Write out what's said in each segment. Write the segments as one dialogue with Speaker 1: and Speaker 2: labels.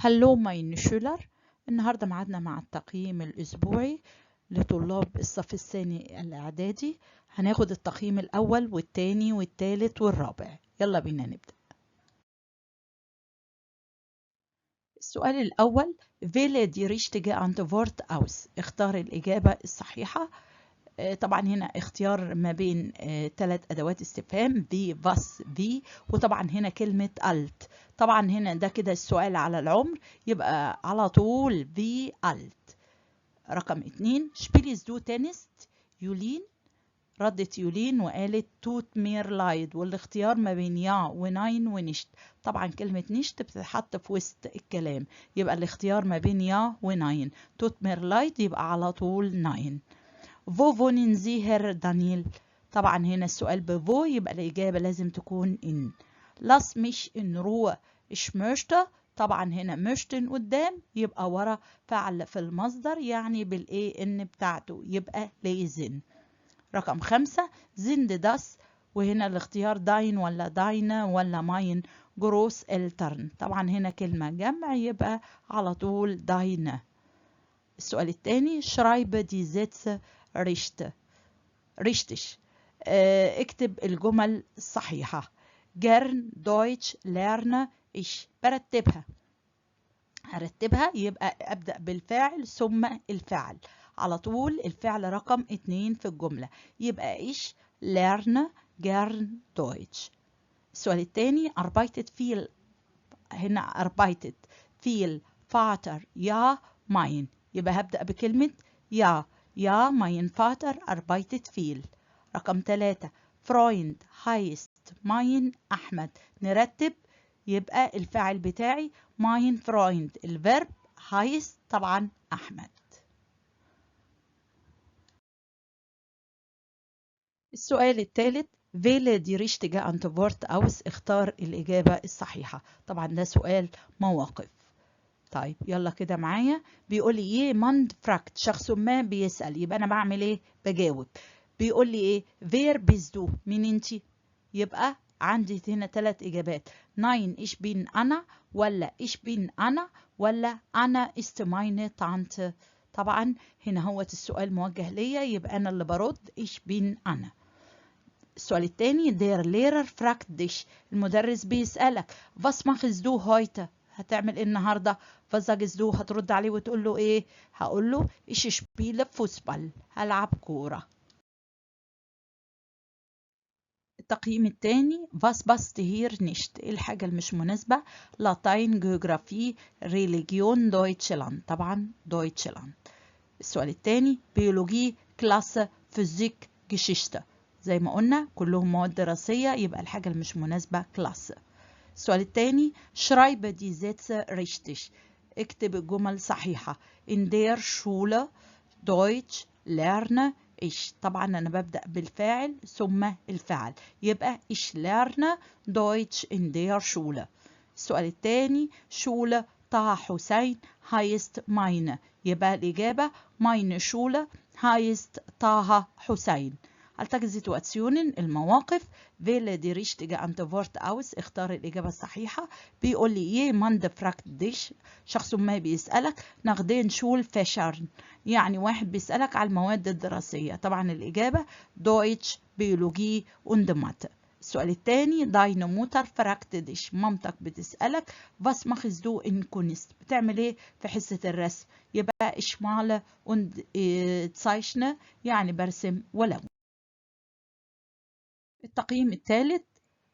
Speaker 1: Hallo meine Schüler. النهاردة معادنا مع التقييم الأسبوعي لطلاب الصف الثاني الإعدادي. هناخد التقييم الأول والتاني والتالت والرابع. يلا بينا نبدأ. السؤال الأول: Wähle die richtige Antwort aus. اختار الإجابة الصحيحة. طبعا هنا اختيار ما بين ثلاث أدوات استفهام: wie، was، wie، وطبعا هنا كلمة alt. طبعا هنا ده كده السؤال على العمر، يبقى على طول wie alt. رقم 2: Spielst du Tennis يولين؟ ردت يولين وقالت tut mir leid، والاختيار ما بين ja و nein و nicht. طبعا كلمة nicht بتتحط في وسط الكلام، يبقى الاختيار ما بين ja و nein. tut mir leid يبقى على طول nein. Wo wohnen Sie Herr دانيال؟ طبعا هنا السؤال ب wo، يبقى الإجابة لازم تكون in. Lass mich in Ruhe، ich möchte. طبعا هنا möchten قدام، يبقى ورا فعل في المصدر، يعني بال en بتاعته، يبقى lesen. رقم 5: sind das، وهنا الاختيار dein ولا deine ولا mein Großeltern. طبعا هنا كلمة جمع، يبقى على طول deine. السؤال الثاني: schreibe die Sätze richtig. اكتب الجمل الصحيحة. gern Deutsch lerne ich. برتبها، هرتبها يبقى أبدأ بالفاعل ثم الفعل على طول، الفعل رقم 2 في الجملة، يبقى ich lerne gern Deutsch. السؤال الثاني: arbeitet viel، هنا arbeitet viel Vater ja mein، يبقى هبدأ بكلمة ja. Ja mein Vater arbeitet viel. رقم 3: Freund heißt mein أحمد. نرتب، يبقى الفاعل بتاعي mein Freund، ال Verb heißt طبعا أحمد. السؤال الثالث: Wähle die richtige Antwort aus. اختار الإجابة الصحيحة. طبعا ده سؤال مواقف. طيب يلا كده معايا، بيقول لي jemand fragt، شخص ما بيسأل، يبقى أنا بعمل إيه؟ بجاوب. بيقول لي إيه؟ wer bist du، مين أنتي؟ يبقى عندي هنا 3 إجابات: nein ich bin Anna، ولا ich bin Anna، ولا Anna ist meine Tante. طبعا هنا هو السؤال موجه ليا، يبقى أنا اللي برد ich bin Anna. السؤال الثاني: der Lehrer fragt dich، المدرس بيسألك was machst du heute، هتعمل ايه النهارده؟ was sagst du، هترد عليه وتقول له ايه؟ هقول له ich spiele Fußball، هلعب كورة. التقييم الثاني: was passt hier nicht، ايه الحاجة اللي مش مناسبة؟ Latein، Geografie، Religion، Deutschland. طبعا Deutschland. السؤال الثاني: Biologie، Klasse، Physik، Geschichte. زي ما قلنا كلهم مواد دراسية، يبقى الحاجة اللي مش مناسبة Klasse. السؤال الثاني: schreibe die Sätze richtig، اكتب الجمل صحيحة. in der Schule Deutsch lerne ich. طبعا أنا ببدأ بالفاعل ثم الفعل، يبقى ich lerne Deutsch in der Schule. السؤال الثاني: Schule طه حسين heißt meine، يبقى الإجابة meine Schule heißt طه حسين. Alltagssituationen، المواقف. Wähle die richtige Antwort aus، اختار الإجابة الصحيحة. بيقول لي jemand fragt dich، شخص ما بيسألك nach den Schulfächern، يعني واحد بيسألك على المواد الدراسية. طبعا الإجابة Deutsch، Biologie und Mathe. السؤال الثاني: deine Mutter fragt dich، مامتك بتسألك was machst du in Kunst، بتعمل ايه في حصة الرسم؟ يبقى ich male und zeichne، يعني برسم ولون. التقييم الثالث: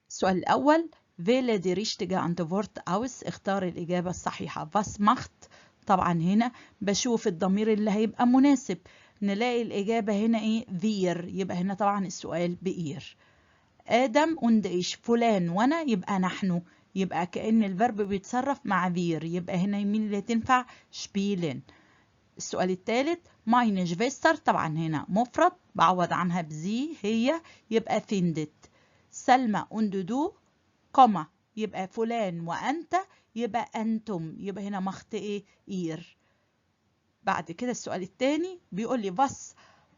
Speaker 1: السؤال الأول: Wähle die richtige Antwort aus، اختار الإجابة الصحيحة. was macht، طبعا هنا بشوف الضمير اللي هيبقى مناسب، نلاقي الإجابة هنا إيه؟ wir، يبقى هنا طبعا السؤال ب ihr. آدم und ich، فلان وأنا، يبقى نحن، يبقى كأن ال Verb بيتصرف مع wir، يبقى هنا مين اللي تنفع؟ spielen. السؤال الثالث: meine Schwester، طبعا هنا مفرد بعوض عنها ب sie هي، يبقى findet. سلمى und du Komma، يبقى فلان وأنت، يبقى أنتم، يبقى هنا macht إيه؟ ihr. بعد كده السؤال الثاني بيقول لي was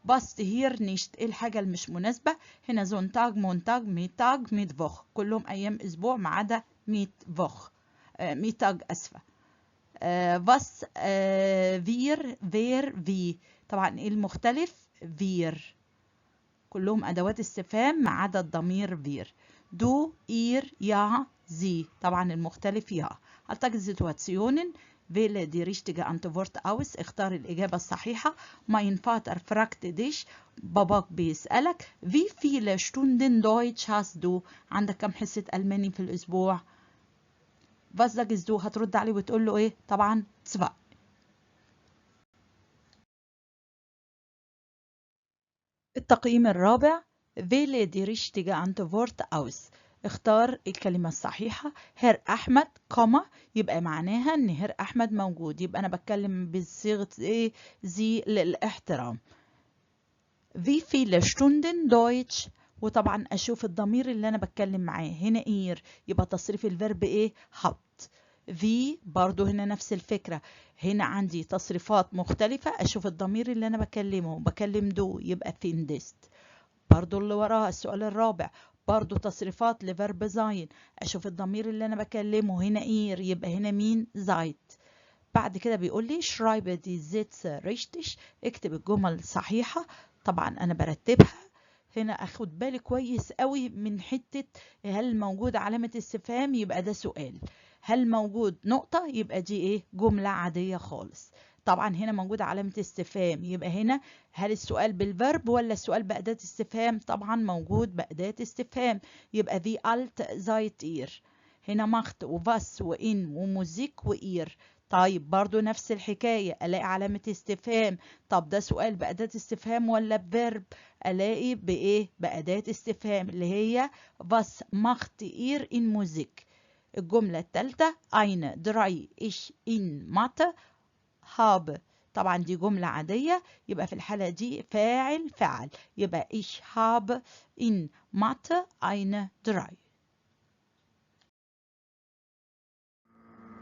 Speaker 1: passt hier nicht، إيه الحاجة اللي مش مناسبة؟ هنا Sonntag، Montag، Mittag، Mittwoch، كلهم أيام أسبوع ما عدا Mittwoch، Mittag أسفة. Was wir wer wie. طبعا ايه المختلف؟ wir. كلهم أدوات استفهام ما عدا الضمير wir. du، ihr، ja، sie. طبعا المختلف ja. Alltagssituationen. Wähle die richtige Antwort aus. اختار الإجابة الصحيحة. Mein Vater fragt dich. باباك بيسألك. Wie viele Stunden Deutsch hast du؟ عندك كم حصة ألماني في الأسبوع؟ Was sagst du؟ هترد عليه وتقول له إيه؟ طبعا zwei. التقييم الرابع Wähle die richtige Antwort aus. اختار الكلمة الصحيحة. Herr أحمد Komma، يبقى معناها إن Herr أحمد موجود، يبقى أنا بتكلم بصيغة إيه؟ Sie للاحترام. Wie viele Stunden Deutsch، وطبعا أشوف الضمير اللي أنا بتكلم معاه، هنا ihr، يبقى تصريف ال Verb إيه؟ habt. Wie برضو هنا نفس الفكرة، هنا عندي تصريفات مختلفة، أشوف الضمير اللي أنا بكلمه، بكلم du يبقى findest. برضو اللي وراها السؤال الرابع برضو تصريفات ل Verb sein، أشوف الضمير اللي أنا بكلمه، هنا ihr يبقى هنا مين؟ seid. بعد كده بيقول لي schreibe die Sätze richtig، اكتب الجمل صحيحة. طبعا أنا برتبها هنا، أخد بالي كويس قوي من حتة هل موجود علامة استفهام يبقى ده سؤال، هل موجود نقطة يبقى دي إيه؟ جملة عادية خالص. طبعا هنا موجود علامة استفهام، يبقى هنا هل السؤال بال Verb ولا السؤال بأداة استفهام؟ طبعا موجود بأداة استفهام، يبقى wie alt seid ihr. هنا macht و was و in و Musik و ihr. طيب برضو نفس الحكاية، ألاقي علامة استفهام، طب ده سؤال بأداة استفهام ولا ب Verb؟ ألاقي بإيه؟ بأداة استفهام اللي هي was macht ihr in Musik. الجملة الثالثة eine drei ich in Mathe habe. طبعا دي جملة عادية، يبقى في الحالة دي فاعل فعل، يبقى ich habe in Mathe eine drei.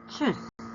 Speaker 2: Tschüss.